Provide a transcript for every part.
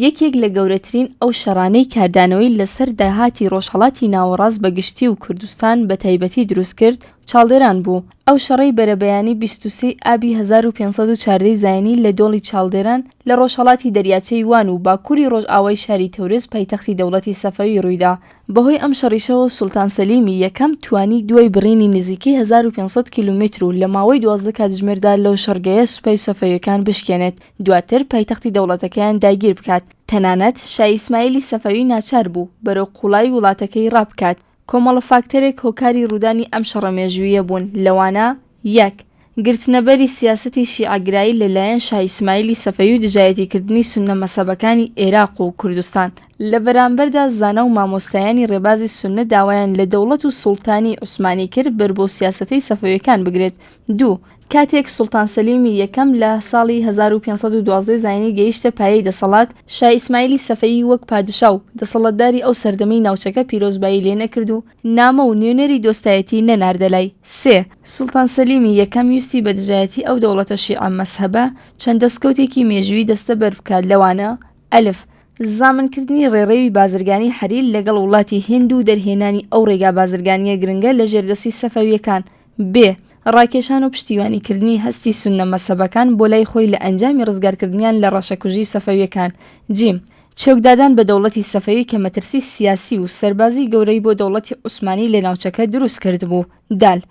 یەکێک لە گەورەترین ئەو شەڕانەی کاردانەوەی لەسەر داهاتی ڕۆژهەڵاتی ناوەڕاست بە گشتی و کوردستان بە تایبەتی دروست کرد، چاڵدێران بوو. ئەو شەڕەی بەرەبەیانی 23 ی ئابی 1514 ی زاینی لە دۆڵی چاڵدێران لە ڕۆژهەڵاتی دەریاچەی وان و باکووری ڕۆژئاوای شاری تەورێز پایتەختی دەوڵەتی سەفەوی ڕوویدا. بەهۆی ئەم شەڕیشەوە سوڵتان سەلیمی یەکەم توانی دوای بڕینی نزیکەی 1500 کیلۆمەتر و لە ماوەی 12 کاتژمێردا لەو شەڕگەیە سوپای سەفەویەکان بشکێنێت دواتر پایتەختی دەوڵەتەکەیان داگیر بکات تەنانەت شا ئیسماعیلی سەفەوی ناچار بوو بەرەو قوڵایی وڵاتەکەی ڕابکات کۆمەڵە فاکتەرێک هۆکاری ڕوودانی ئەم شەڕە مێژوویە بوون لەوانە، یەک. گرتنەبەری سیاسەتی شیعەگرایی لە لایەن شا ئیسماعیلی سەفەوی و دژایەتیکردنی سوننە مەسەبەکانی ئێراق و کوردستان، لە بەرامبەردا زانا و مامۆستایانی ڕێبازی سوننە داوایان لە دەوڵەت و سوڵتانی عوسمانی کرد بەر بۆ سیاسەتەی سەفەویەکان بگرێت. دوو. کاتێک سوڵتان سەلیمی یەکەم لە ساڵی 1512 زاینی گەیشتە پایەی دەسەڵات، شا ئیسماعیلی سەفەوی وەک پادشا و دەسەڵاتداری ئەو سەردەمەی ناوچەکە پیرۆزبایی لێ نەکرد و نامە و نوێنەری دۆستایەتی نەناردە لای. سێ. سوڵتان سەلیمی یەکەم ویستی بە دژایەتی ئەو دەوڵەتە شیعە مەزهەبە چەند دەستکەوتێکی مێژوویی دەستەبەر بکات لەوانە، ئەلف. زامنکردنی ڕێڕەوی بازرگانی حەریر لەگەڵ وڵاتی هیند و دەرهێنانی ئەو ڕێگا بازرگانییە گرنگە لە ژێر دەستی سەفەوییەکان. بێ. ڕاکێشان و پشتیوانیکردنی هەستی سوننە مەزهەبەکان بۆ لای خۆی لە ئەنجامی ڕزگارکردنیان لە ڕەشەکوژی سەفەوییەکان. جیم. چۆکدادان بە دەوڵەتی سەفەوی کە مەترسی سیاسی و سەربازی گەورەی بۆ دەوڵەتی عوسمانی لە ناوچەکە دروست کردبوو. دال.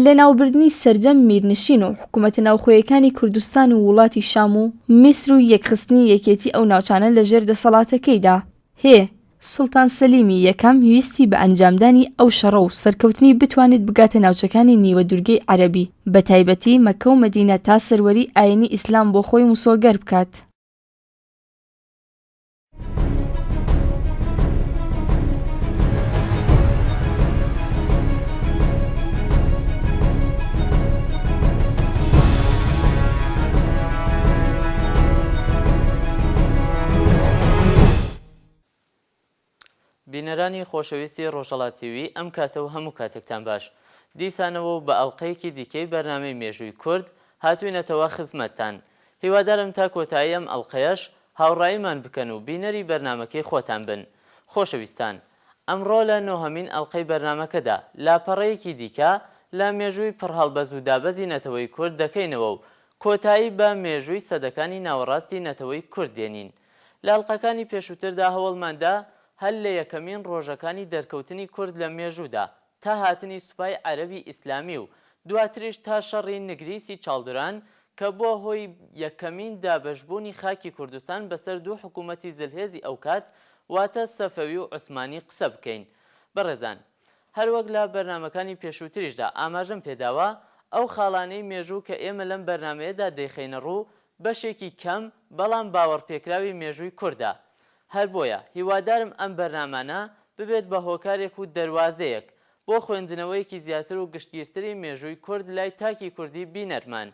لەناوبردنی سەرجەم میرنشین و حکومەتە ناوخۆیەکانی کوردستان و وڵاتی شام و میسر و یەکخستنی یەکێتی ئەو ناوچانە لە ژێر دەسەڵاتەکەیدا. هێ. سوڵتان سەلیمی یەکەم ویستی بە ئەنجامدانی ئەو شەڕە و سەرکەوتنی بتوانێت بگاتە ناوچەکانی نیوە دورگەی عەرەبی بە تایبەتی مەککە و مەدینە تا سەروەری ئاینی ئیسلام بۆ خۆی مسۆگەر بکات. بینەرانی خۆشەویستی ڕۆژهەڵات تیوی ئەم کاتە و هەموو کاتێکتان باش. دیسانەوە و بە ئەڵقەیەکی دیکەی بەرنامەی مێژووی کورد هاتووینەتەوە خزمەتتان. هیوادارم تا کۆتایی ئەم ئەڵقەیەش هاوڕاییمان بکەن و بینەری بەرنامەکەی خۆتان بن. خۆشەویستان ئەمڕۆ لە نۆهەمین ئەڵقەی بەرنامەکەدا لاپەڕەیەکی دیکە لە مێژووی پڕ هەڵبەز و دابەزی نەتەوەی کورد دەکەینەوە و کۆتایی بە مێژووی سەدەکانی ناوەڕاستی نەتەوەی کورد دێنین. لە ئەڵقەکانی پێشووتردا هەوڵمان دا هەر لە یەکەمین ڕۆژەکانی دەرکەوتنی کورد لە مێژوودا تا هاتنی سوپای عەرەبی ئیسلامی و دواتریش تا شەڕی نگریسی چاڵدران کە بووە هۆی یەکەمین دابەشبوونی خاکی کوردستان بەسەر دوو حکوومەتی زلهێزی ئەوکات واتە سەفەوی و عوسمانی قسە بکەین. بەڕێزان هەروەک لە بەرنامەکانی پێشووتریشدا ئاماژەم پێداوە ئەو خاڵانەی مێژوو کە ئێمە لەم بەرنامەیەدا دەیخەینە ڕوو بەشێکی کەم بەڵام باوەڕپێکراوی مێژووی کوردە. هەر بۆیە هیوادارم ئەم بەرنامانە ببێت بە هۆکارێک و دەروازەیەک بۆ خوێندنەوەیەکی زیاتر و گشتگیرتری مێژووی کورد لای تاکی کوردی بینەرمان.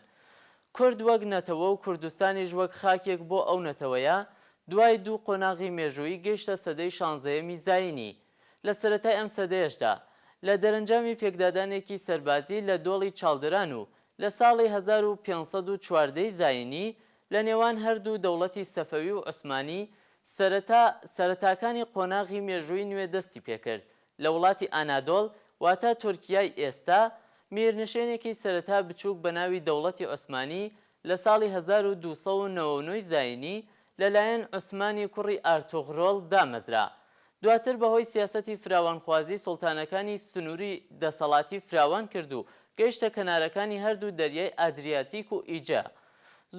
کورد وەک نەتەوە و کوردستانیش وەک خاکێک بۆ ئەو نەتەوەیە دوای دوو قۆناغی مێژوویی گەیشتە سەدەی شانزەیەمی زایینی. لە سەرەتای ئەم سەدەیەشدا لە دەرەنجامی پێکدادانێکی سەربازی لە دۆڵی چاڵدران و لە ساڵی 1514 ی زایینی لە نێوان هەردوو دەوڵەتی سەفەوی و عوسمانی سەرەتا سەرەتاکانی قۆناغی مێژووی نوێ دەستی پێکرد لە وڵاتی ئانادۆڵ واتە تورکیای ئێستا میرنشێنێکی سەرەتا بچووک بە ناوی دەوڵەتی عوسمانی لە ساڵی 1299 ی زایینی لە لایەن عوسمانی کوڕی ئارتوغرۆڵ دامەزرا دواتر بەهۆی سیاسەتی فراوانخوازی سوڵتانەکانی سنووری دەسەڵاتی فراوان کرد و گەیشتە کەنارەکانی هەردوو دەریای ئادریاتیک و ئیجە.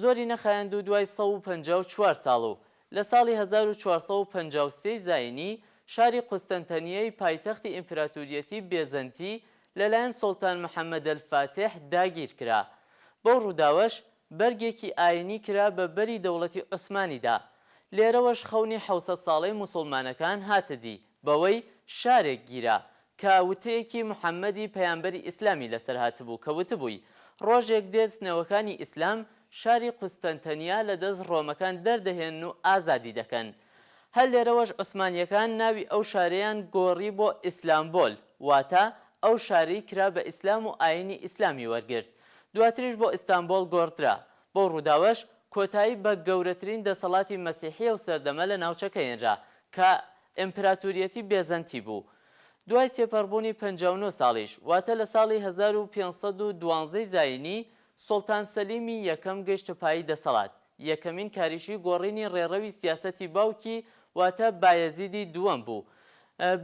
زۆری نەخایاند و دوای 154 ساڵ و لە ساڵی 1453 ی زایینی شاری قوستەنتەنیەی پایتەختی ئیمپراتوریەتی بێزەنتی لەلایەن سوڵتان محەمەد الفاتح داگیر کرا. بەو ڕووداوەش بەرگێکی ئاینی کرا بە بەری دەوڵەتی عوسمانیدا. لێرەوەش خەونی حەوسەد ساڵەی موسوڵمانەکان هاتە دی، بەوەی شارێک گیرا، کە وتەیەکی محەمەدی پەیامبەری ئیسلامی لەسەر هاتبوو کە وتبووی، ڕۆژێک دێت نەوەکانی ئیسلام شاری قوستەنتەنیا لە دەست ڕۆمەکان دەردەهێنن و ئازادی دەکەن. هەر لێرەوەش عوسمانییەکان ناوی ئەو شارەیان گۆڕی بۆ ئیسلامبۆل، واتە ئەو شارەی کرا بە ئیسلام و ئاینی ئیسلامی وەرگرت. دواتریش بۆ ئیستانبۆڵ گۆڕدرا. بەو ڕووداوەش. کۆتایی بە گەورەترین دەسەڵاتی مەسیحی ئەو سەردەمە لە ناوچەکە هێنرا کە ئیمپراتوریەتی بێزەنتی بوو. دوای تێپەڕبوونی 59 ساڵیش، واتە لە ساڵی 1512 ی زایینی، سوڵتان سەلیمی یەکەم گەیشتە پایی دەسەڵات. یەکەمین کاریشی گۆڕینی ڕێڕەوی سیاسەتی باوکی واتە بایەزیدی دووەم بوو.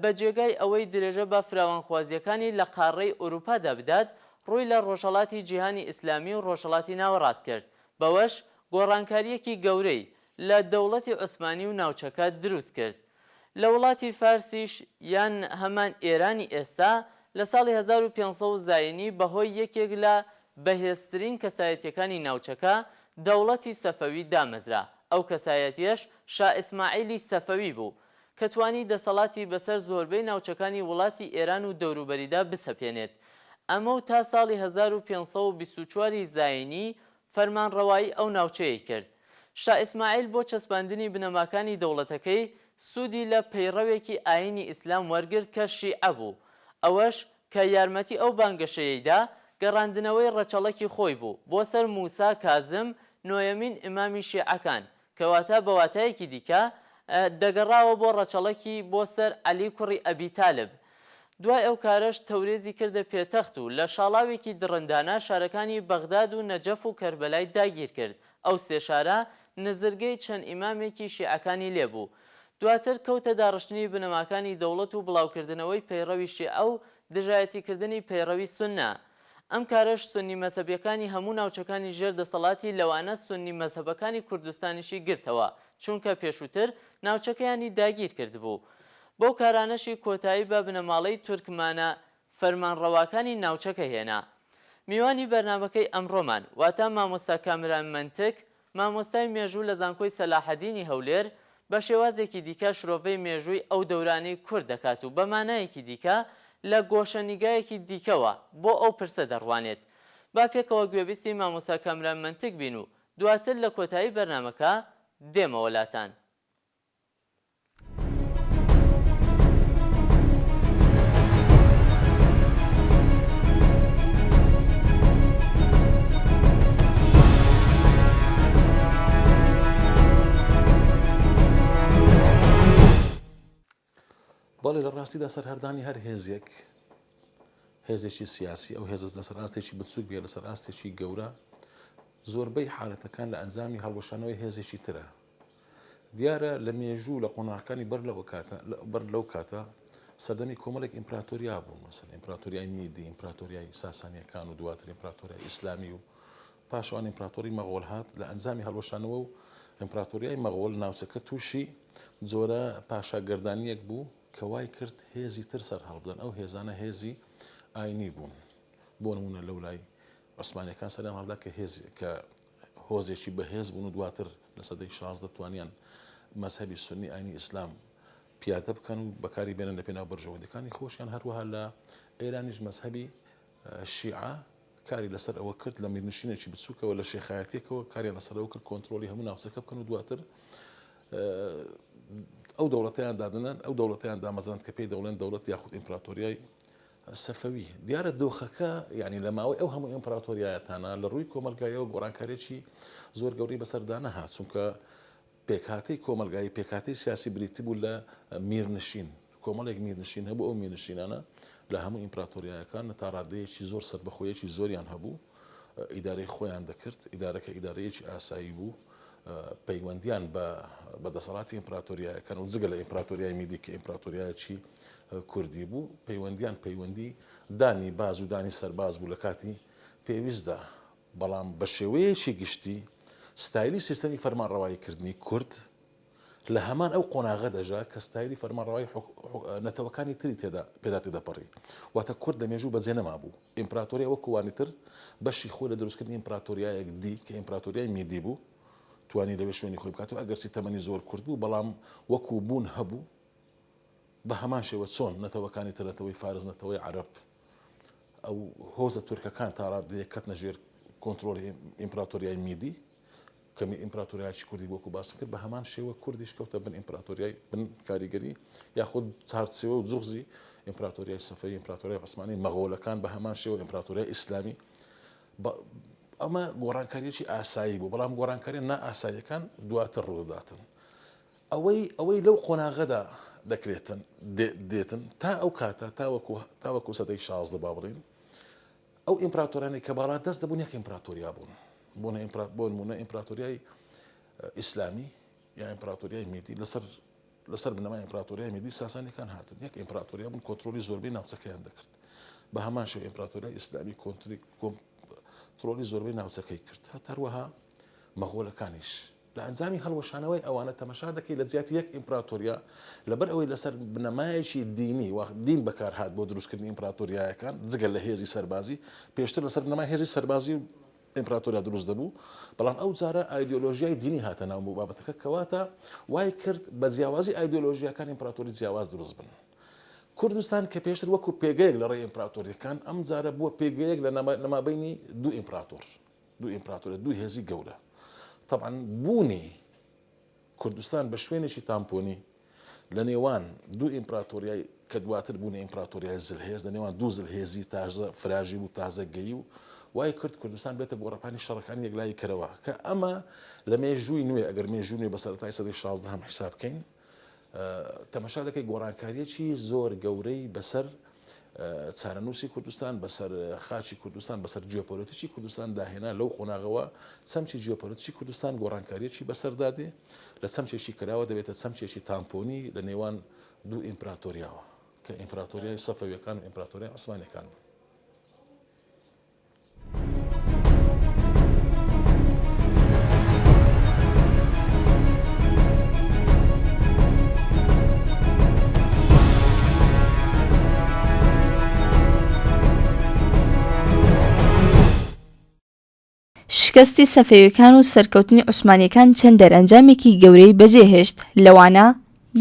بە جێگای ئەوەی درێژە بە فراوانخوازییەکانی لە قاڕڕەی ئورووپادا بدات، ڕووی لە ڕۆژهەڵاتی جیهانی ئیسلامی و ڕۆژهەڵاتی ناوەڕاست کرد. بەوەش گۆڕانکارییەکی گەورەی لە دەوڵەتی عوسمانی و ناوچەکە دروست کرد. لە وڵاتی فارسیش یان هەمان ئێرانی ئێستا، لە ساڵی 1500 زایینی بەهۆی یەکێک لە بەهێزترین کەسایەتییەکانی ناوچەکە، دەوڵەتی سەفەوی دامەزرا، ئەو کەسایەتییەش شا ئیسماعیلی سەفەوی بوو، کە توانی دەسەڵاتی بەسەر زۆربەی ناوچەکانی وڵاتی ئێران و دەوروبەریدا بسەپێنێت. ئەمە و تا ساڵی 1524 ی زایینی فەرمانڕەوایی ئەو ناوچەیەی کرد. شا ئیسماعیل بۆ چەسپاندنی بنەماکانی دەوڵەتەکەی سوودی لە پەیڕەوێکی ئایینی ئیسلام وەرگرت کە شیعە بوو، ئەوەش کە یارمەتی ئەو بانگەشەیەی دا، گەڕاندنەوەی ڕەچەڵەکی خۆی بوو بۆ سەر موسا کازم نۆیەمین ئیمامی شیعەکان، کەواتە بە واتایەکی دیکە دەگەڕاوە بۆ ڕەچەڵەکی بۆ سەر عەلی کوڕی ئەبی تالب. دوای ئەو کارەش تەورێزی کردە پێتەخت و لە شاڵاوێکی دڕندانە شارەکانی بەغداد و نەجەف و کەربەلای داگیر کرد، ئەو سێ شارە نزرگەی چەند ئیمامێکی شیعەکانی لێ بوو. دواتر کەوتە داڕشتنی بنەماکانی دەوڵەت و بڵاوکردنەوەی پەیڕەوی شیعە و دژایەتیکردنی پەیڕەوی سوننە. ئەم کارەش سوننی مەزهەبیەکانی هەموو ناوچەکانی ژێر دەسەڵاتی لەوانە سوننی مەزهەبەکانی کوردستانیشی گرتەوە، چونکە پێشووتر ناوچەکەیانی داگیر کردبوو. بەو کارانەشی کۆتایی بە بنەماڵەی تورکمانە فەرمانڕەواکانی ناوچەکە هێنا. میوانی بەرنامەکەی ئەمڕۆمان، واتە مامۆستا کامران مەنتک، مامۆستای مێژوو لە زانکۆی سەلاحەدینی هەولێر، بە شێوازێکی دیکە شرۆڤەی مێژووی ئەو دەورانەی کورد دەکات و بە مانایەکی دیکە لە گۆشەنیگایەکی دیکەوە بۆ ئەو پرسە دەڕوانێت. با پێکەوە گوێبیستی مامۆستا کامران مەنتک بین و دواتر لە کۆتایی بەرنامەکە دێمەوە لاتان. بەڵێ لە ڕاستیدا سەرهەردانی هەر هێزێک هێزێکی سیاسی ئەو هێزە لەسەر ئاستێکی بچووک بێ لەسەر ئاستێکی گەورە زۆربەی حالەتەکان لە ئەنجامی هەڵوەشانەوەی هێزێکی ترە دیارە لە مێژوو لە قۆناغەکانی بەر لەوە کاتە بەر لەو کاتە سەردەمی کۆمەڵێک ئیمپراتۆریا بوون مەسەن ئیمپراتۆریای میدی ئیمپراتۆریای ساسانیەکان و دواتر ئیمپراتۆریای ئیسلامی و پاشان ئیمپراتۆری مەغۆل هات لە ئەنجامی هەڵوەشانەوە و ئیمپراتۆریای مەغۆل ناوچەکە تووشی جۆرە پاشاگەردانیەک بوو کە وای کرد هێزی تر سەر هەڵبدەن ئەو هێزانە هێزی ئاینی بوون بۆ نمونە لەو لای عوسمانیەکان سەریان هەڵدا کە هێز کە هۆزێکی بەهێز بوون و دواتر لە سەدەی 16 توانیان مەزهەبی سوننی ئاینی ئیسلام پیادە بکەن و بەکاری بێنن لە پێناو بەرژەوەندیەکانی خۆشیان هەروەها لە ئێرانیش مەزهەبی شیعە کاری لەسەر ئەوە کرد لە میرنشینێکی بچووکەوە لە شێخایەتێکەوە کاریان لەسەر ئەوە کرد کۆنترۆڵی هەموو ناوچەکە بکەن و دواتر ئەو دەوڵەتیان دادنان ئەو دەوڵەتیان دامەزراند کە پێی دەوڵێن دەوڵەت یاخود ئیمپراتۆریای سەفەوی. دیارە دۆخەکە یانی لە ماوەی ئەو هەموو ئیمپراتۆریایەتانە لە ڕووی کۆمەڵگاییەوە گۆڕانکاریی زۆر گەورەی بەسەردا نەهات، چونکە پێکهاتەی کۆمەڵگایی، پێکهاتەی سیاسی بریتی بوو لە میرنشین، کۆمەڵێک میرنشین هەبوو، ئەو میرنشینانە لە هەموو ئیمپراتۆریایەکان تا ڕادەیەکی زۆر سەربەخۆیەکی زۆریان هەبوو، ئیدارەی خۆیان دەکرد، ئیدارەکە ئیدارەیەکی ئاسایی بوو، پەیوەندیان بە بە دەسەڵاتی ئیمپراتۆریایەکان و جگە لە ئیمپراتۆریای میدی کە ئیمپراتۆریایەکی کوردی بوو، پەیوەندیان پەیوەندی دانی باز و دانی سەرباز بوو لە کاتی پێویستدا، بەڵام بە شێوەیەکی گشتی ستایلی سیستەمی فەرمانڕەواییکردنی کورد لە هەمان ئەو قۆناغە دەژا کە ستایلی فەرمانڕەوایی نەتەوەکانی تری تێدا پێدا تێدەپەڕی. واتە کورد لە مێژوو بەجێ نەمابوو. ئیمپراتۆریا وەکو وانی تر بەشی خۆی لە دروستکردنی ئیمپراتۆریایەک دی کە ئیمپراتۆریای میدی بوو، توانی لەوێ شوێنی خۆی بکاتەوە، ئەگەرچی تەمەنی زۆر کورت بوو، بەڵام وەکو بوون هەبوو. بە هەمان شێوە چۆن نەتەوەکانی تر، نەتەوەی فارس، نەتەوەی عەرەب، ئەو هۆزە تورکەکان تا ڕادەیەک کەتنە ژێر کۆنترۆڵی ئیمپراتۆریای میدی، کە ئیمپراتۆریایەکی کوردی بوو وەکو باسم کرد، بە هەمان شێوە کوردیش کەوتە بن ئیمپراتۆریای بن کاریگەری یاخود چارچێوە و جوغزی ئیمپراتۆریای سەفەوی، ئیمپراتۆریای عوسمانی، مەغۆلەکان بە هەمان شێوە ئیمپراتۆریای ئیسلامی. ئەمە گۆڕانکاریەکی ئاسایی بوو، بەڵام گۆڕانکاریە نائاساییەکان دواتر ڕوودەداتن. ئەوەی ئەوەی لەو قۆناغەدا دەکرێتن دێتن تا ئەو کاتە تاوەکو تاوەکو سەدەی 16 با بڵێین ئەو ئیمپراتۆرانەی کە باڵا دەست دەبوون یەک ئیمپراتۆریا بوون بۆ نمونە ئیمپراتۆریای ئیسلامی یا ئیمپراتۆریای میدی لەسەر لەسەر بنەمای ئیمپراتۆریای میدی ساسانیەکان هاتن یەک ئیمپراتۆریا بوون کۆنترۆلی زۆربەی ناوچەکەیان دەکرد بە هەمان شێوە ئیمپراتۆریای ئیسلامی کۆنتری کۆنترۆلی زۆربەی ناوچەکەی کرد هەروەها مەغۆلەکانیش لە ئەنجامی هەڵوەشانەوەی ئەوانە تەمەشا دەکەی لە جیاتی یەک ئیمپراتۆریا لەبەر ئەوەی لەسەر بنەمایەکی دینی و دین بەکارهات بۆ دروستکردنی ئیمپراتۆریایەکان جگە لە هێزی سەربازی پێشتر لەسەر بنەمای هێزی سەربازی و ئیمپراتۆریا دروست دەبوو، بەڵام ئەو جارە ئایدیۆلۆژیای دینی هاتە ناو بابەتەکە کەواتە وای کرد بە جیاوازی ئایدیۆلۆژیاکان ئیمپراتۆری جیاواز دروست بن. کوردستان کە پێشتر وەکو پێگەیەک لە ڕێی ئیمپراتۆریەکان ئەم جارە بووە پێگەیەک لە مابەینی دوو ئیمپراتۆر، دوو ئیمپراتۆرە، دوو هێزی گەورە. تەبعەن بوونی کوردستان بە شوێنێکی تامپۆنی لە نێوان دوو ئیمپراتۆریای کە دواتر بوونە ئیمپراتۆریای زلهێز، لە نێوان دوو زلهێزی تازە فراژی و تازە گەیی و وای کرد کوردستان بێتە گۆڕەپانی شەڕەکانی یەکلایی کەرەوە کە ئەمە لە مێژووی نوێ ئەگەر مێژوو نوێ بە سەرەتای سەدەی شازدەهەم حیساب بکەین تەمەشا دەکەی گۆڕانکارییەکی زۆر گەورەی بەسەر چارەنووسی کوردستان، بەسەر خاکی کوردستان، بەسەر جیۆپۆلەتیکی کوردستان داهێنا، لەو قۆناغەوە چەمکی جیۆپۆلەتیکی کوردستان گۆڕانکارییەکی بەسەردا دێ، لە چەمکێکی کراوە دەبێتە چەمکێکی تامپۆنی لە نێوان دوو ئیمپراتۆریاوە کە ئیمپراتۆریای سەفەویەکان و ئیمپراتۆریای عوسمانیەکان بوون. شکستی سەفەویەکان و سەرکەوتنی عوسمانیەکان چەند دەرئەنجامێکی گەورەی بەجێهێشت، لەوانە،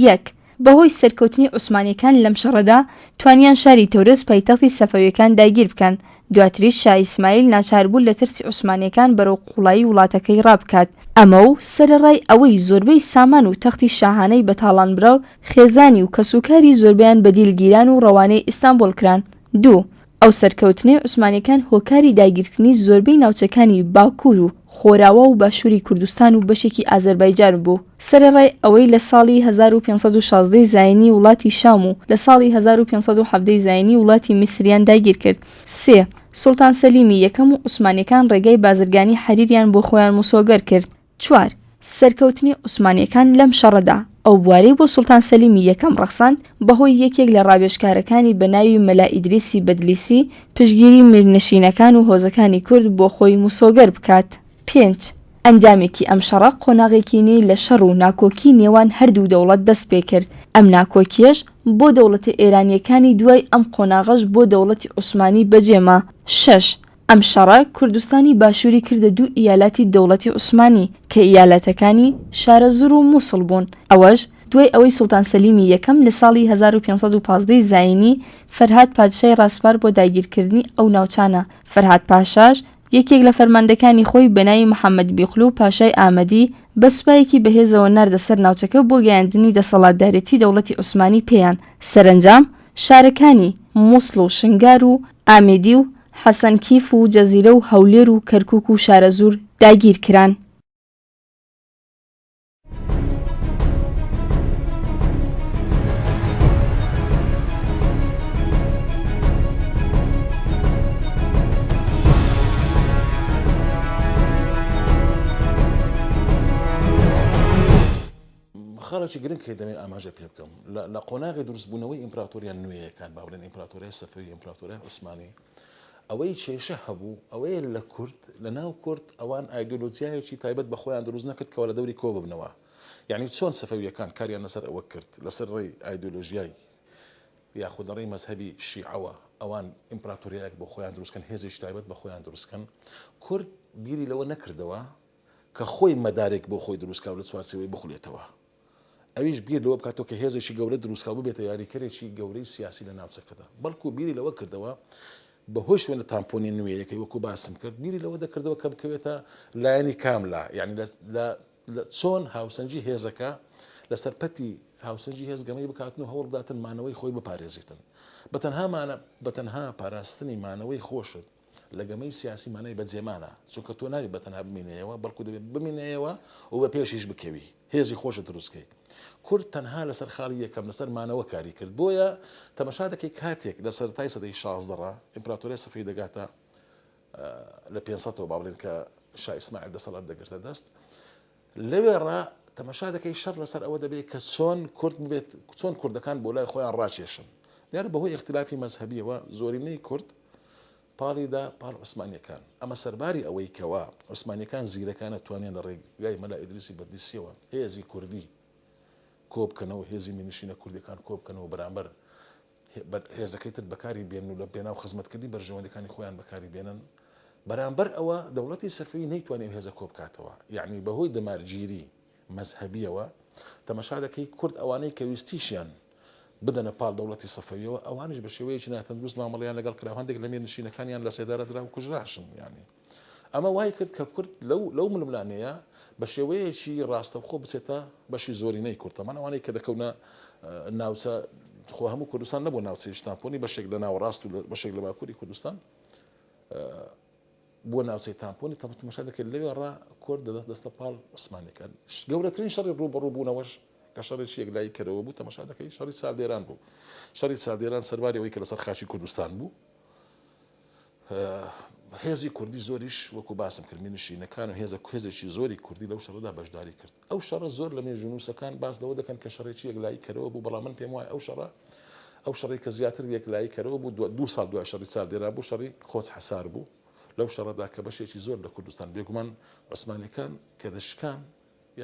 یەک. بەهۆی سەرکەوتنی عوسمانیەکان لەم شەڕەدا، توانیان شاری تەورێز پایتەختی سەفەویەکان داگیر بکەن، دواتریش شا ئیسماعیل ناچار بوو لە ترسی عوسمانیەکان بەرەو قوڵایی وڵاتەکەی ڕابکات، ئەمە و سەرەڕای ئەوەی زۆربەی سامان و تەختی شاهانەی بە تاڵان برا و خێزانی و کەسوکاری زۆربەیان بە دیل گیران و ڕەوانەی ئیستانبوڵ کران. دوو. ئەو سەرکەوتنەی عوسمانیەکان هۆکاری داگیرکردنی زۆربەی ناوچەکانی باکوور و خۆراوا و باشووری کوردستان و بەشێکی ئازەربایجان بوو. سەرەڕای ئەوەی لە ساڵی 1516 ی زاینی وڵاتی شام و لە ساڵی 1517 ی زاینی وڵاتی میسریان داگیر کرد. سێ. سوڵتان سەلیمی یەکەم و عوسمانیەکان ڕێگای بازرگانی حەریریان بۆ خۆیان مسۆگەر کرد. چوار، سەرکەوتنی عوسمانییەکان لەم شەڕەدا، ئەو بوارەی بۆ سوڵتان سەلیمی یەکەم ڕەخساند، بەهۆی یەکێک لە ڕاوێژکارەکانی بە ناوی مەلا ئیدریسی بەدلیسی، پشتگیری میرنشینەکان و هۆزەکانی کورد بۆ خۆی مسۆگەر بکات. پێنج، ئەنجامێکی ئەم شەڕە قۆناغێکی نوێی لە شەڕ و ناکۆکی نێوان هەردوو دەوڵەت دەست پێکرد، ئەم ناکۆکییەش بۆ دەوڵەتە ئێرانییەکانی دوای ئەم قۆناغەش بۆ دەوڵەتی عوسمانی بەجێما. شەش، ئەم شەڕە کوردستانی باشووری کردە دوو ئیالاتی دەوڵەتی عوسمانی کە ئیالەتەکانی، شارەزوور و موسڵ بوون، ئەوەش دوای ئەوەی سوڵتان سەلیمی یەکەم لە ساڵی 1515 ی زایینی فەرهاد پادشای ڕاسپارد بۆ داگیرکردنی ئەو ناوچانە، فەرهاد پاشاش یەکێک لە فەرماندەکانی خۆی بە ناوی محەمەد بیقلو پاشای ئامەدی بە سوپایەکی بەهێزەوە ناردە سەر ناوچەکە بۆ گەیاندنی دەسەڵاتدارێتی دەوڵەتی عوسمانی پێیان، سەرەنجام شارەکانی، موسڵ و شنگار و ئامێدی و حەسەن کیف و جەزیرە و هەولێر و کەرکوک و شارەزوور داگیر کران. خاڵێکی گرنگ هەیە دەمەوێت ئاماژە پێ بکەم لە قۆناغی دروستبوونەوەی ئیمپراتۆریان نوێیەکان با بڵێن ئیمپراتۆریای سەفەوی ئیمپراتۆریای عوسمانی ئەوەی کێشە هەبوو ئەوەیە لە کورد لە ناو کورد ئەوان ئایدۆلۆجیایەکی تایبەت بە خۆیان دروست نەکرد کەەوە لە دەوری کۆ ببنەوە یعنی چۆن سەفەویەکان کاریان لەسەر ئەوە کرد لەسەر ڕێی ئایدۆلۆژیای یاخود لە ڕێی مەزهەبی شیعەوە ئەوان ئیمپراتۆریایەک بۆ خۆیان دروستکەن هێزێکی تایبەت بە خۆیان دروستکەن کورد بیری لەوە نەکردەوە کە خۆی مەدارێک بۆ خۆی دروست کا و لە چوارچێوەی بخولێتەوە. ئەویش بیر لەوە بکاتەوە کە هێزێکی گەورە دروست کا و ببێتە یاریکەرێکی گەورەی سیاسی لە ناوچەکەدا. بەڵکو بیری لەوە کردەوە بەهۆی شوێنە تامپۆنیە نوێیەکەی وەکو باسم کرد بیری لەوە دەکردەوە کە بکەوێتە لایەنی کام لا یعنی لە چۆن هاوسەنگی هێزەکە لەسەر پەتی هاوسەنگی هێز گەمەی بکاتن و هەوڵ بداتن مانەوەی خۆی بپارێزیتن بەتەنها مانە بەتەنها پاراستنی مانەوەی خۆشت. لە گەمەی سیاسی مانای بەجێمانە، چونکە تۆ نابێت بە تەنها بمینێیەوە، بەڵکو دەبێت بمینێیەوە و بە پێشیش بکەوی، هێزی خۆشت دروست کەی. کورد تەنها لەسەر خاڵی یەکەم، لەسەر مانەوە کاری کرد. بۆیە تەمەشا دەکەی کاتێک لە سەرەتای سەدەی 16 ڕا ئیمپراتۆریای سەفەوی دەگاتە لە 500 ەوە با بڵێن کە شا ئیسماعیل دەسەڵات دەگرتە دەست، لەوێڕا تەمەشا دەکەی شەڕ لەسەر ئەوە دەبێت کە چۆن کورد ببێت چۆن کوردەکان بۆ لای خۆیان ڕاکێشن. دیارە بەهۆی ئیختلافی مەزهەبیەوە زۆرینەی کورد پاڵی دا پاڵ عوسمانیەکان. ئەمە سەرباری ئەوەی کەوا عوسمانیەکان زیرەکانە توانیان لە ڕێگای مەلا ئیدریسی بەدلیسیەوە هێزی کوردی کۆبکەنەوە، هێزی میرنشینە کوردیەکان کۆبکەنەوە بەرامبەر هێزەکەی تر بەکاری بێنن و لە پێناو خزمەتکردنی بەرژەوەندیەکانی خۆیان بەکاری بێنن. بەرامبەر ئەوە دەوڵەتی سەفەوی نەیتوانی ئەو هێزە کۆبکاتەوە، یەعنی بەهۆی دەمارگیری مەزهەبیەوە تەمەشا دەکەی کورد ئەوانەی کە ویستیشیان بدەنە پاڵ دەوڵەتی سەفەویەوە ئەوانیش بە شێوەیەکی ناتەندروست مامەڵەیان لەگەڵ کرا و هەندێک لە میرنشینەکانیان لە سێدارە درا و کوژراشن یانی ئەمە وای کرد کە کورد لەو لەو ململانێیە بە شێوەیەکی ڕاستەوخۆ بچێتە بەشی زۆرینەی کورد تەمان ئەوانەی کە دەکەونە ناوچە خۆ هەموو کوردستان نەبوو ناوچەی تامپۆنی بەشێک لە ناوەڕاست و بەشێک لە باکووری کوردستان بووە ناوچەی تامپۆنی تەماشا دەکرد لەوێ ڕا کورد دەدەست دەستە پاڵ عوسمانیەکان گەورەترین شەڕی ڕووبەڕوو بوونەوەش کە شەڕێکی یەکلایی کەرەوە بوو تەماشا دەکەی شەڕی چالدێران بوو شەڕی چالدێران سەرباری ئەوەی کە لەسەر خاکی کوردستان بوو هێزی کوردی زۆریش وەکو باسم کرد میرنشینەکان و هێزە هێزێکی زۆری کوردی لەو شەڕەدا بەشداری کرد ئەو شەڕە زۆر لە مێژوونووسەکان باس لەوە دەکەن کە شەڕێکی یەکلایی کەرەوە بوو بەڵام من پێم وایە ئەو شەڕە ئەو شەڕی کە زیاتر یەکلایی کەرەوە بوو دوو ساڵ دوای شەڕی چالدێران بوو شەڕی قۆچ حەسار بوو لەو شەڕەدا کە بەشێکی زۆر لە کوردستان بێگومان عوسمانیەکان کە دەشکان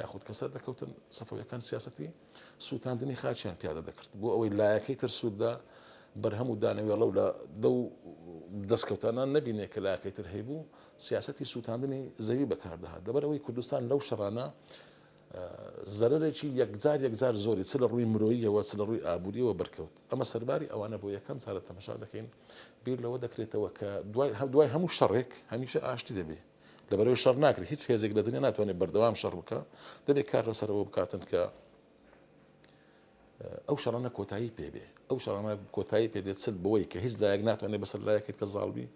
یاخود کە سەردەکەوتن سەفەویەکان سیاسەتی سووتاندنی خاچیان پیادە دەکرد بۆ ئەوەی لایەکەی تر سوود لە بەرهەم و دانەوێڵە و لە دەو دەستکەوتانە نەبینێ کە لایەکەی تر هەیبوو سیاسەتی سووتاندنی زەوی بەکاردەهات لەبەر ئەوەی کوردستان لەو شەڕانە زەرەرێکی یەکجار یەکجار زۆری چ لە ڕووی مرۆییەوە چ لە ڕووی ئابووریەوە بەرکەوت ئەمە سەرباری ئەوانە بۆ یەکەم جارە تەمەشا دەکەین بیر لەوە دەکرێتەوە کە دوای دوای هەموو شەڕێک هەمیشە ئاشتی دەبێ لەبەرەوەی شەڕ ناکرێت هیچ هێزێک لە دنیا ناتوانێت بەردەوام شەڕ بکە دەبێت کار لەسەرەوە بکاتن کە ئەو شەڕانە کۆتایی پێ بێ ئەو شەڕانە کۆتایی پێ دێت چل بەوەی کە هیچ لایەک ناتوانێت بەسەر لایەکێت کە زاڵبی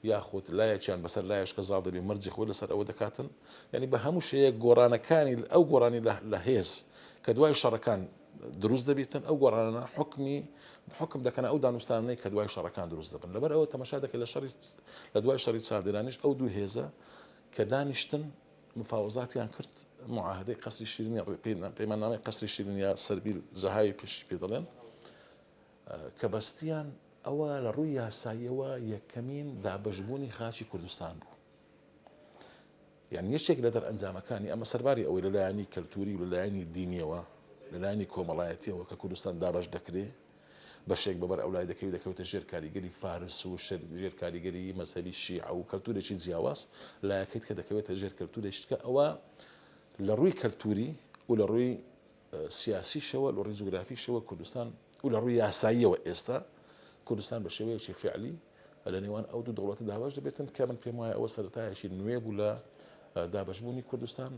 یاخود لایەکیان بەسەر لایەش کە زاڵ دەبێ مەرجی خۆی لەسەر ئەوە دەکاتن یعنی بە هەموو شەیەک گۆڕانەکانی ئەو گۆڕانی لە هێز کە دوای شەڕەکان دروست دەبیتن ئەو گۆڕانانە حکمی حکم دەکەن ئەو دانوستانەی کە دوای شەڕەکان دروست دەبن لەبەر ئەوە تەمەشا دەکەن لە شەڕی لە دوای شەڕی چاودێرانیش ئەو دوو هێزە کە دانیشتن مفاوەزاتیان کرد معاهدەی قەسری شیرین پەیماننامەی قەسری شیرین یا سەربیل زەهاوی پێشی پێ دەڵێن کە بەستیان ئەوە لە ڕووی یاساییەوە یەکەمین دابەشبوونی خاکی کوردستان بوو یان یەکێک لە دەرئەنجامەکانی ئەمە سەرباری ئەوەی لە لایەنی کەلتوری و لە لایەنی دینیەوە لە لایەنی کۆمەڵایەتیەوە کە کوردستان دابەش دەکرێ بەشێک بەبەر ئەولای دەکەوی دەکەوێتە ژێر کاریگەری فارس و ژێر کاریگەری مەزهەبی شیعە و کەلتورێکی جیاواز لایەکەیت کە دەکەوێتە ژێر کەلتورێکی تکە ئەوە لە ڕووی کەلتوری و لە ڕووی سیاسیشەوە لە ڕووی جوگرافیشەوە کوردستان و لە ڕووی یاساییەوە ئێستا کوردستان بە شێوەیەکی فعلی لە نێوان ئەو دوو دەوڵەتە دابەش دەبێتن کە من پێم وایە ئەوە سەرەتایەکی نوێ بوو لە دابەشبوونی کوردستان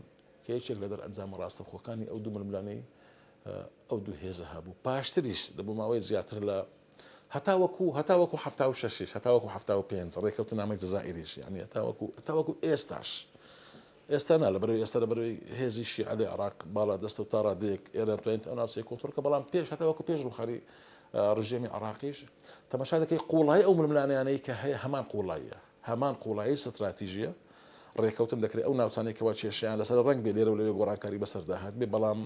کە یەکێک لە دەرئەنجامە ڕاستەوخۆکانی ئەو دوو ململانێی ئەو دوو هێزە هەبوو پاشتریش لە بۆ ماوەی زیاتر لە هەتاوەکو هەتاوەکو حەفتا و شەشیش هەتاوەکو 75 ڕێکەوتنامەی جەزائیریش یعنی هەتاوەکو هەتاوەکو ئێستاش ئێستا نا لەبەرەوەی ئێستا لەبەرەوەی هێزی شیعە لە عێراق باڵا دەستە و تا ڕادەیەک ئێران توانیت ئەو ناوچەیە کۆنترۆڵ کە بەڵام پێش هەتاوەکو پێش ڕووخانی ڕژێمی عێراقیش تەماشا دەکەی قوڵایی ئەو ململانێیانەی کە هەیە هەمان قوڵاییە هەمان قوڵایی ستراتیژیە ڕێکەوتن دەکرێت ئەو ناوچانەی کەوا کێشەیان لەسەر ڕەنگ بێ لێرە و لەوێ گۆڕانکاری بەسەردا هاتبێ بەڵام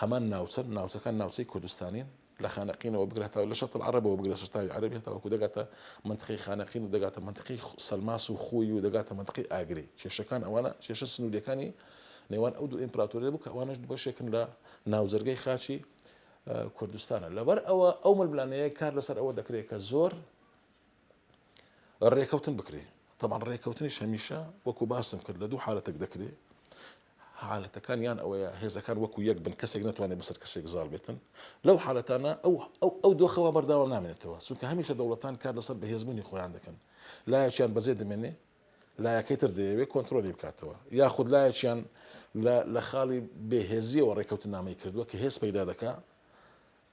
هەمان ناوچەن ناوچەکان ناوچەی کوردستانین لە خانەقینەوە بگرە تا لە شەتڵ عەرەبەوە بگرە شەتاوی عەرەبی هەتاوەکو دەگاتە منتقەی خانەقین و دەگاتە منتقەی سەلماس و خوی و دەگاتە منتقەی ئاگری کێشەکان ئەوانە کێشە سنووریەکانی نێوان ئەو دوو ئیمپراتۆریە بوو کە ئەوانەش بەشێکن لە ناوجەرگەی خاچی کوردستانە لەبەر ئەوە ئەو ململانێیە کار لەسەر ئەوە دەکرێت کە زۆر ڕێکەوتن بکرێ تەبعەن ڕێکەوتنیش هەمیشە وەکو باسم کرد لە دوو حالەتێک دەکرێ حالەتەکان یان ئەوەیە هێزەکان وەکو یەک بن کەسێک نتوانێت بەسەر کەسێک زاڵ بێتن لەو حالەتانە ئەو ئەو ئەو دۆخەوە بەردەوام نامێنێتەوە چونکە هەمیشە دەوڵەتان کار لەسەر بەهێزبوونی خۆیان دەکەن لایەکیان بەجێ دەمێنێ لایەکەی تر دەیەوێت کۆنترۆلی بکاتەوە یاخود لایەکیان لە خاڵی بێهێزیەوە ڕێکەوتنامەی کردووە کە هێز پەیدا دەکا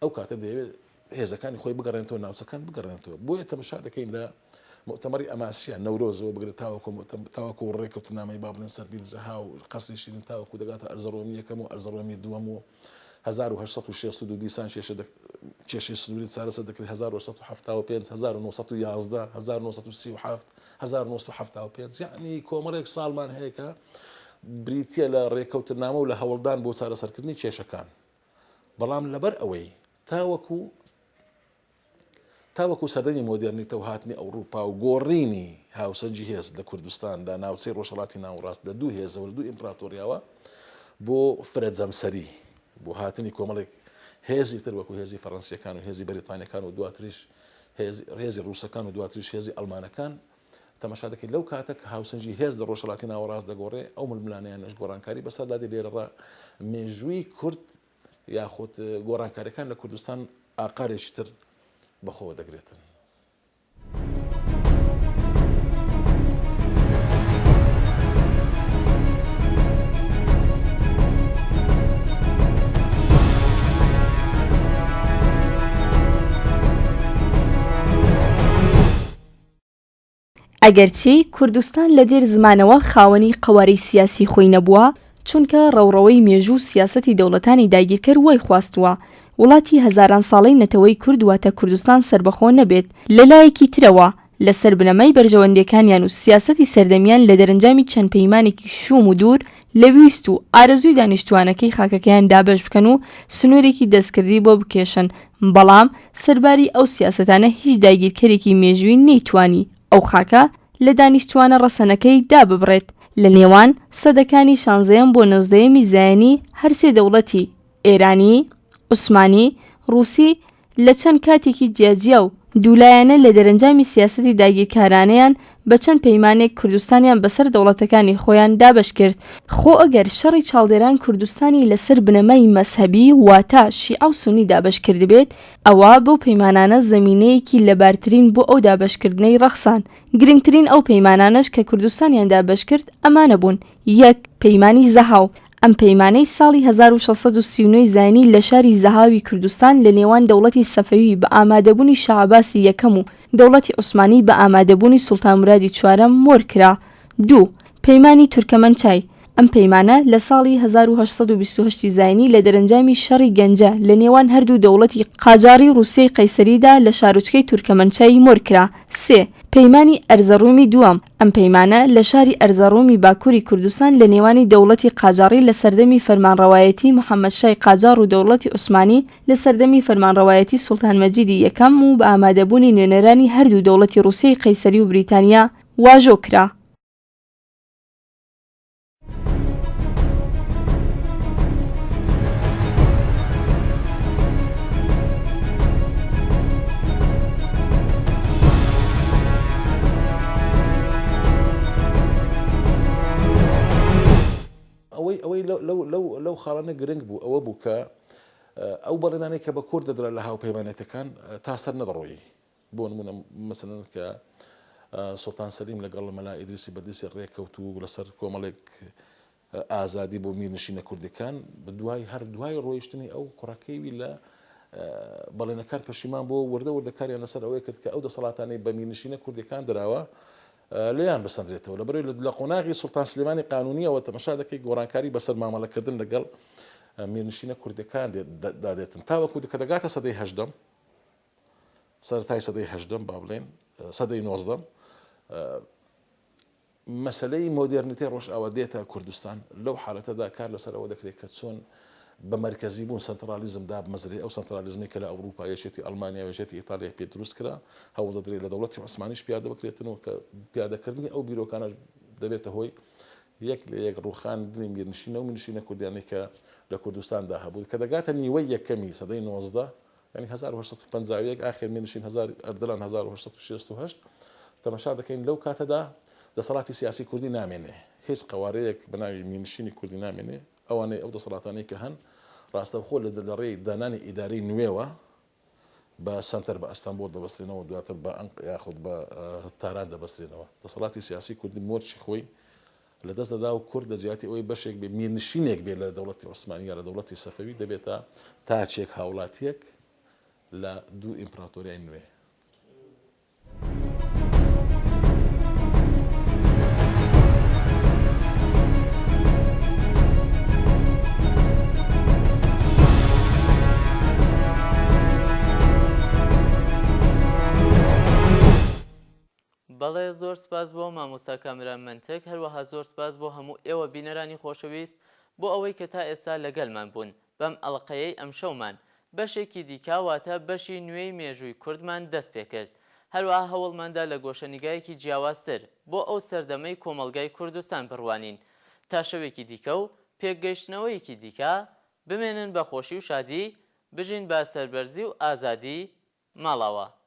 ئەو کاتە دەیەوێت هێزەکانی خۆی بگەڕێنێتەوە ناوچەکان بگەڕێنێتەوە بۆیە تەمەشا دەکەین لە. موئتەمەڕی ئەماسیا، نەورۆزەوە بگرە تاوەکو تاوەکو ڕێککەوتننامەی با بڵێن سەربیل زەهاو و قەسری شیرین تاوەکو دەگاتە ئەرزەڕۆمی یەکەم و ئەرزەڕۆمی دووەم و 1862 دیسان کێشە کێشەی سنووری چارەسەر دەکرێت 1875 1911 1937 1975 یعنی کۆمەڵێک ساڵمان هەیە کە بریتییە لە ڕێککەوتننامە و لە هەوڵدان بۆ چارەسەرکردنی کێشەکان بەڵام لەبەر ئەوەی تاوەکو تاوەکو سەردەمی مۆدێرنیتە و هاتنی ئەوڕوپا و گۆڕینی هاوسەنگی هێز لە کوردستان لە ناوچەی ڕۆژهەڵاتی ناوەڕاست لە دوو هێزەوە لە دوو ئیمپراتۆریاوە بۆ فرە جەمسەری بۆ هاتنی کۆمەڵێک هێزی تر وەکو هێزی فەڕەنسیەکان و هێزی بەریتانیەکان و دواتریش هێزی ڕووسەکان و دواتریش هێزی ئەڵمانەکان تەماشا دەکەیت لەو کاتە کە هاوسەنگی هێز لە ڕۆژهەڵاتی ناوەڕاست دەگۆڕێ ئەو ململانێیانەش گۆڕانکاری بەسەردا دێ لێرەڕا مێژووی کورد یاخود گۆڕانکاریەکان لە کوردستان ئاقارێکی تر بەخۆوە دەگرێتن. ئەگەرچی کوردستان لە دێر زمانەوە خاوەنی قەوارەی سیاسی خۆی نەبووە، چونکە ڕەوڕەوەی مێژوو و سیاسەتی دەوڵەتانی داگیرکەر وای خواستووە وڵاتی هەزاران ساڵەی نەتەوەی کورد واتە کوردستان سەربەخۆ نەبێت، لە لایەکی ترەوە لە سەر بنەمای بەرژەوەندیەکانیان و سیاسەتی سەردەمیان لە دەرەنجامی چەند پەیمانێکی شووم و دوور لە ویست و ئارەزووی دانیشتووانەکەی خاکەکەیان دابەش بکەن و سنوورێکی دەستکردی بۆ بکێشن، بەڵام سەرباری ئەو سیاسەتانە هیچ داگیرکەرێکی مێژووی نەیتوانی ئەو خاکە لە دانیشتووانە ڕەسەنەکەی داببڕێت. لە نێوان سەدەکانی شانزەیەم بۆ نۆزدەیەمی زایینی هەرسێ دەوڵەتی، ئێرانی، عوسمانی، ڕووسی، لە چەند کاتێکی جیاجیا و دوولایەنە لە دەرەنجامی سیاسەتی داگیرکارانەیان بە چەند پەیمانێک کوردستانیان بەسەر دەوڵەتەکانی خۆیان دابەش کرد. خۆ ئەگەر شەڕی چاڵدێران کوردستانی لەسەر بنەمای مەزهەبی واتە شیعە و سوننی دابەش کردبێت، ئەوا بەو پەیمانانە زەمینەیەکی لەبارترین بۆ ئەو دابەشکردنەی ڕەخسان. گرنگترین ئەو پەیمانانەش کە کوردستانیان دابەش کرد ئەمانە بوون، یەک. پەیمانی زەهاو، ئەم پەیمانەی ساڵی 1639 ی زاینی لە شاری زەهاوی کوردستان لە نێوان دەوڵەتی سەفەوی بە ئامادەبوونی شاعەباسی یەکەم و دەوڵەتی عوسمانی بە ئامادەبوونی سوڵتان مورادی چوارەم مۆر کرا. دوو. پەیمانی تورکەمەنچای، ئەم پەیمانە لە ساڵی 1828 ی زاینی لە دەرەنجامی شەڕی گەنجە لە نێوان هەردوو دەوڵەتی قاجاڕی و ڕووسیەی قەیسەریدا لە شارۆچکەی تورکەمەنچای مۆر کرا. سێ. پەیمانی ئەرزەڕومی دووەم، ئەم پەیمانە لە شاری ئەرزەڕومی باکووری کوردستان لە نێوانی دەوڵەتی قاجاڕی لە سەردەمی فەرمانڕەوایەتی محەمەد شای قاجاڕ و دەوڵەتی عوسمانی لە سەردەمی فەرمانڕەوایەتی سوڵتان مەجیدی یەکەم و بە ئامادەبوونی نوێنەرانی هەردوو دەوڵەتی ڕووسیەی قەیسەری و بریتانیا واژۆ کرا. ئەوەی ئەوەی لەو خاڵانە گرنگ بوو ئەوە بوو کە ئەو بەڵێنانەی کە بە کورد دەدرا لە هاوپەیمانێتەکان تا سەر نەدەڕۆیی بۆ نمونە مەسەلەن کە سوڵتان سەلیم لەگەڵ مەلا ئیدریسی بەدلیسی ڕێککەوت و لەسەر کۆمەڵێک ئازادی بۆ میرنشینە کوردەکان دوای هەر دوای ڕۆیشتنی ئەو کوڕەکەیوی لە بەڵێنەکان پەشیمان بۆ وردە وردە کاریان لەسەر ئەوەی کرد کە ئەو دەسەڵاتانەی بە میرنشینە کوردەکان دراوە لێیان بسەندرێتەوە لەبەرەوەی لە قۆناغی سوڵتان سلێمانی قانونیەوە تەمەشا دەکەی گۆڕانکاری بەسەر مامەڵەکردن لەگەڵ میرنشینە کوردەکان دادێتن تاوەکو کە دەگاتە سەدەی هەژدەم سەرەتای سەدەی هەژدەم با بڵێن سەدەی نۆزدەم مەسلەی مۆدێرنیتەی ڕۆژئاوا دێتە کوردستان لەو حالەتەدا کار لەسەر ئەوە دەکرێت کە چۆن بە مەرکەزی بوون سەنترالیزم دابمەزرێ ئەو سەنترالیزمی کە لە ئەوروپا یەکێتی ئەڵمانیا و یەکێتی ئیتالیا پێ دروست کرا هەوڵ دەدرێت لە دەوڵەتی عوسمانیش پیادە بکرێتن و کە پیادەکردنی ئەو بیرۆکانەش دەبێتە هۆی یەک لە یەک ڕووخاندنی میرنشینە و میرنشینە کوردیانەی کە لە کوردستاندا هەبوو کە دەگاتە نیوەی یەکەمی سەدەی 19 یانی 1851 ئاخر میرنشین هەزار ئەردەلان 1868 تەمەشا دەکەین لەو کاتەدا دەسەڵاتی سیاسی کوردی نامێنێ هیچ قەوارەیەک بە ناوی میرنشینی کوردی نامێنێ ئەوانەی ئەو دەسەڵاتانەی کە هەن ڕاستەوخۆ لە لە ڕێی دانانی ئیدارەی نوێوە بە سەنتەر بە ئەستەنبۆڵ دەبەسترێنەوە دواتر بە ئەنق یاخود بە تاران دەبەسترێنەوە دەسەڵاتی سیاسی کوردی مۆرکی خۆی لە دەست دەدا و کورد لە جیاتی ئەوەی بەشێک بێ میرنشینێک بێ لە دەوڵەتی عوسمانی یا لە دەوڵەتی سەفەوی دەبێتە تاکێک هاوڵاتیەک لە دوو ئیمپراتۆریای نوێ. بەڵێ زۆر سپاس بۆ مامۆستا کامران مەنتک هەروەها زۆر سپاس بۆ هەموو ئێوە بینەرانی خۆشەویست بۆ ئەوەی کە تا ئێستا لەگەلمان بوون بەم ئەڵقەیەی ئەمشەومان بەشێکی دیکە واتە بەشی نوێی مێژووی کوردمان دەست پێکرد هەروەها هەوڵماندا لە گۆشەنیگایەکی جیاوازتر بۆ ئەو سەردەمەی کۆمەڵگای کوردستان بڕوانین تا شەوێکی دیکە و پێکگەیشتنەوەیەکی دیکە بمێنن بە خۆشی و شادی بژین بە سەربەرزی و ئازادی ماڵاوا.